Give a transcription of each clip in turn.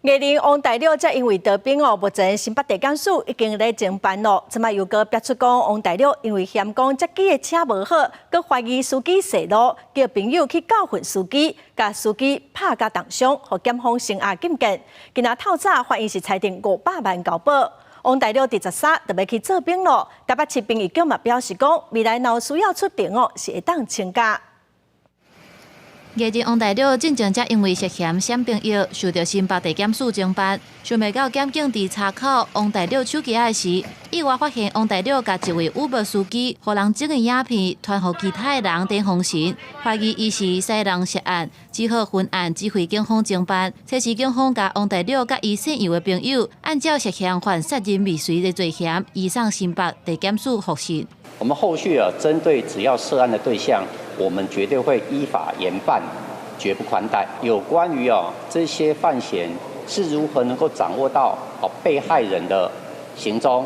藝人王大陸才因為逃兵哦，目前新北地檢署已經咧偵辦咯。這擺又閣爆出講，王大陸因為嫌講這機的車無好，閣懷疑司機踅路，叫朋友去教訓司機，共司機拍甲重傷，予檢方聲押禁見。今仔透早法院是裁定500萬交保。王大陸佇13就欲去做兵咯。台北市兵役局嘛表示講，未來若有需要出庭哦，是會當請假。藝人王大陸進前才因為涉嫌閃兵役，受著新北地檢署偵辦。想袂到檢警佇查扣王大陸手機仔時，意外發現王大陸共一位 Uber 司機，予人整的影片傳予其他的人電封信，懷疑伊是使人涉案，只好分案指揮警方偵辦。這時警方共王大陸佮伊姓楊的朋友，按照涉嫌犯殺人未遂的罪嫌，移送新北地檢署複訊。我們後續啊，針對只要涉案的對象，我們絕對會依法嚴辦，絕不寬待。有關於啊這些犯嫌是如何能夠掌握到哦被害人的行蹤，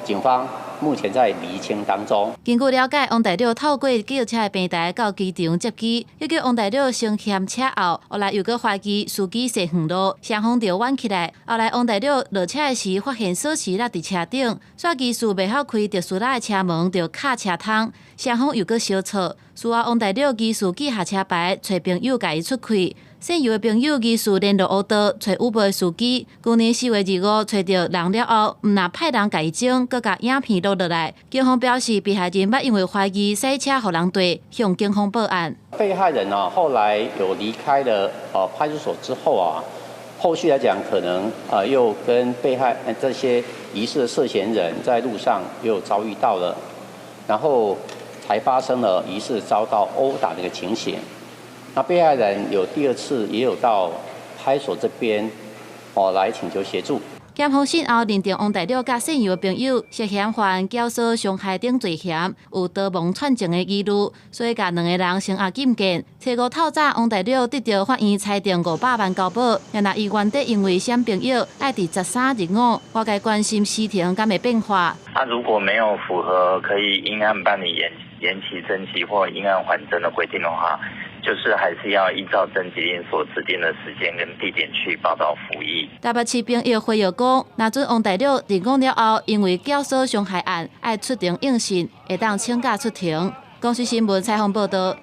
警方目前在釐清當中。根據了解，王大陸透過叫車的平台到機場接機，又叫王大陸先嫌車後，後來又閣懷疑司機踅遠路，雙方就冤起來。後來王大陸落車的時，發現鎖匙落佇車頂，煞技術袂曉開特斯拉的車門，就卡車窗，雙方又閣相吵。事後王大陸疑似記下車牌，揣朋友共伊出氣。姓楊的朋友疑似聯絡烏道，揣 Uber 的司機。舊年4月25揣著人了後，毋但派人共伊整，閣共影片錄落來。警方表示，被害人捌因為懷疑駛車予人綴，向警方報案。被害人啊，後來有離開了派出所之後啊，後續來講可能又跟被害這些疑似的涉嫌人在路上又遭遇到了，然後才發生了疑似遭到毆打的一個情形。那被害人有第二次也有到派出所這邊哦來請求協助。檢方訊後認定王大陸佮姓楊的朋友涉嫌犯教唆傷害等罪嫌，有逃亡串證的疑慮，所以共兩个人聲押禁見。初五透早，王大陸得著法院裁定五百萬交保，若伊原底因為閃兵役，愛佇13入伍，外界關心時程敢會變化。他如果沒有符合可以因案辦理延期徵集或因案緩徵的規定的話，就是還是要依照徵集令所指定的時間跟地點去報到服役。台北市兵役回應講，若準王大陸入伍了後，因為教唆傷害案愛出庭應訊，會當請假出庭。公視新聞採訪報導。